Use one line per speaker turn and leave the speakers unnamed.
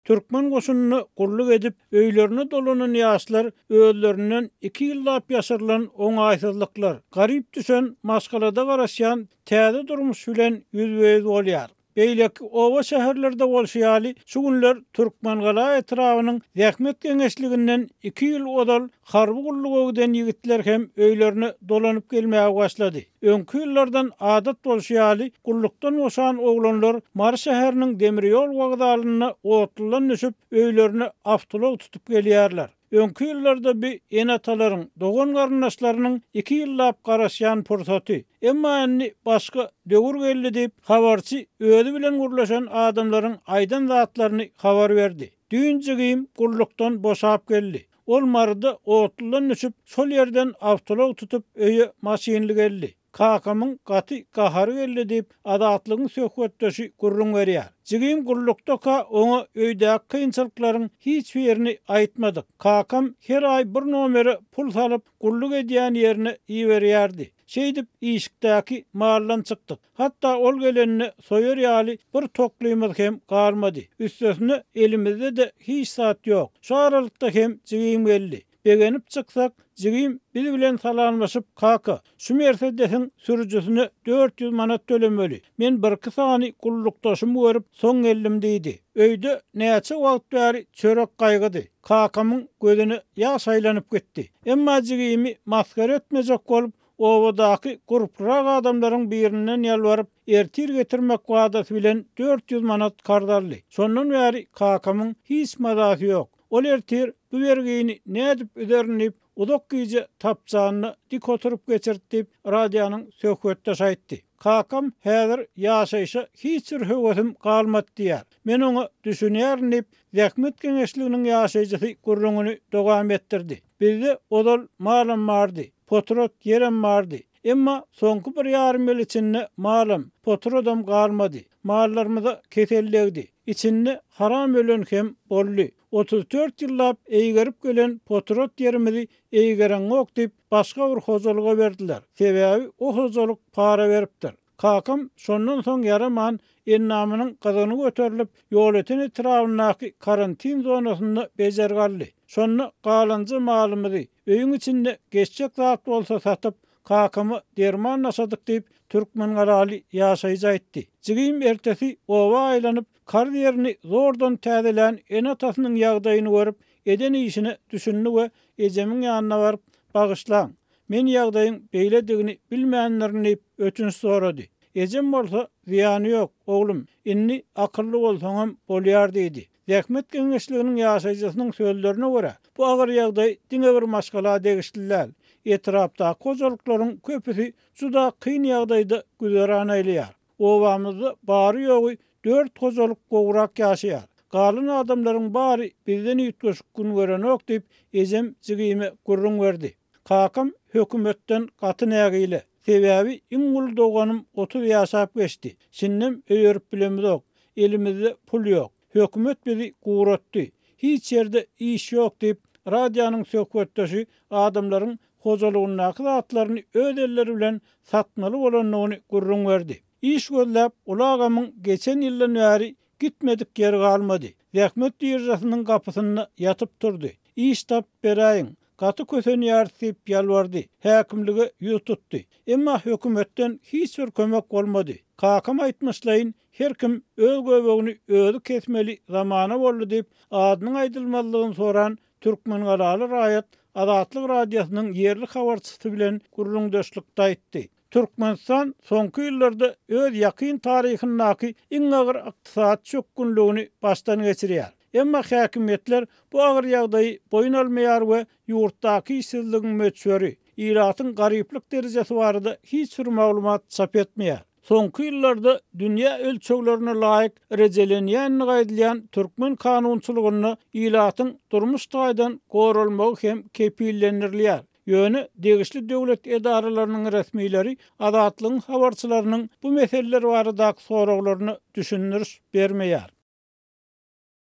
Türkmen goşunynda gulluk edip, öýlerine dolanan ýaşlar özlerinden iki ýyllap ýaşyrylan oňaýsyzlyklar, garyp düşen maşgalada garaşýan täze durmuş bilen ýüzbe-ýüz bolýar. Beýleki oba-şäherlerde bolşy ýaly, şu günler Türkmengala etrabynyň Zähmet geňeşliginden iki ýyl ozal harby gulluga giden ýigitler hem öýlerine dolanyp gelmäge başlady. Öňki ýyllardan adat bolşy ýaly, gullukdan boşan oglanlar Mary şäheriniň demir ýol wokzalynda otludan düşüp, öýlerine awtoulag tutup gelýärler. Öňki ýyllarda bi ene-atalaryň, dogan-garyndaşlarynyň iki ýyllap garaşýan pursaty. Emma indi başga döwür geldi diýip, habarçy özi bilen gürleşen adamlaryň aýdan zatlaryny habar berdi. Düýn jigim gullukdan boşap geldi. Ol Maryda otludan düşüp, şol ýerden awtoulag tutup öýe maşynly geldi. Kakamyň gaty gahary geldi diýip, Azatlygyň söhbetdeşi gürrüň berýär. Jigim gullukdaka oňa öýdäki kynçylyklaryň hiç birini aýtmadyk. Kakam her aý bir nomere pul salyp, gulluk edýän ýerine iberýärdi. Şeýdip, işikdäki maldan çykdyk. Hatda ol gelende soýar ýaly bir toklymyz hem galmady. Üstesine elimizde-de hiç zat ýok. Şu aralykda hem jigim geldi. Begenip çyksak, jigim biz bilen salamlaşyp, Kaka, şu Mersedesiň sürüjisine 400 manat tölemeli. Men birki sany gullukdaşymy görüp, soň geldim diýdi. Öýde näçe wagt bäri çörek gaýgydy. Kakamyň gözüne ýaş aýlanyp gitdi. Emma jigimi masgara etmejek bolup, obadaky gurplurak adamlaryň birinden ýalbaryp, ertir getirmek wadasy bilen 400 manat karz aldy. Şondan bäri kakamyň hiç mazasy ýok. Ol ertir bu bergini nädip üzerin diýip, uzak gije tapjanyna dik oturyp geçirdi diýip, radionyň söhbetdeşi aýtdy. Kakam häzir ýaşaýşa hiç bir höwesim galmady diýýär. Men oňa düşünýärin diýip, zähmet geňeşliginiň ýaşaýjysy gürrüňini dowam etdirdi. Bizde ozal malam bardy, potrat ýerem bardy. Emma soňky bir ýarym ýyl içinde malam, potradam galmady. Mallarymyza kesel degdi. Içinde haram ölen hem boldy. 34 ýyllap eýgerip gelen potrat ýerimizi eýgereňok diýip, başga bir hojalyga berdiler. Sebäbi o hojalyk para beripdir. Kakam şondan soň ýaraman, endamynyň gyzyny göterilip, Ýolöten etrabyndaky karantin zonasynda bejergi aldy. Şonda galanja malymyzy, öýüň içinde geçjek zat bolsa satyp, kakama derman daşadyk diýip, türkmengalaly ýaşaýjy aýtdy. Jigim ertesi oba aýlanyp, karz ýerini zordan täzelän ene-atasynyň ýagdaýyny görüp, eden işine düşündi we ejemiň ýanyna baryp, Bagyşlaň, Men ýagdaýyň beýledigini bilmändirin diýip, ötünç sorady. Ejem bolsa, Zyýany ýok, oglum, indi akylly bolsaňam bolýar diýdi. Zähmet geňeşliginiň ýaşaýjysynyň sözlerine görä, bu agyr ýagdaý diňe bir maşgala degişli däl. Etrapdaky hojalyklaryň köpüsi juda kyn ýagdaýda güzeran aýlaýar. Obamyzda bary-ýogy dört hojalyk gowrak ýaşaýar. Galan adamlaryň bary bizden üýtgeşik gün görenok diýip, ejem jigime gürrüň berdi. Kakam hökümetden gaty nägile. Sebäbi iň uly doganym 30 ýaşap geçdi. Şindem öýerip bilemizok. Elimizde pul ýok. Hökümet bizi guratdy. Hiç ýerde iş ýok diýip, radionyň söhbetdeşi adamlaryň hojalygyndaky zatlaryny öz elleri bilen satmaly bolandygyny gürrüň berdi. Iş gözläp, uly agamyň geçen ýyldan bäri gitmedik ýeri galmady. Zähmet biržasynyň gapysynda ýatyp turdy. Iş tapyp beräýiň, gaty kösenýäris diýip ýalbardy. Häkimlige ýüz tutdy. Emma hökümetden hiç bir kömek bolmady. Kakam aýtmyşlaýyn, her kim öz göbegini özi kesmeli zamana boldy diýip, adynyň aýdylmazlygyny soran Türkmengalaly raýat Azatlyk Radiosynyň ýerli habarçysy bilen gürrüňdeşlikde aýtdy. Türkmenistan soňky ýyllarda öz ýakyn taryhyndaky iň agyr ykdysady çökgünligini başdan geçirýär. Emma häkimiýetler bu agyr ýagdaýy boýun almaýar we ýurtdaky işsizligiň möçberi, ilatyň garyplyk derejesi barada hiç bir maglumat çap etmeýär. Soňky ýyllarda dünýä ölçeglerine laýyk rejelenýändigi aýdylýan türkmen kanunçylygynda ilatyň durmuş taýdan goralmagy hem kepillendirilýär. Ýöne degişli döwlet edaralarynyň resmileri Azatlygyň habarçylarynyň bu meseleler baradaky soraglaryna düşündiriş bermeýär.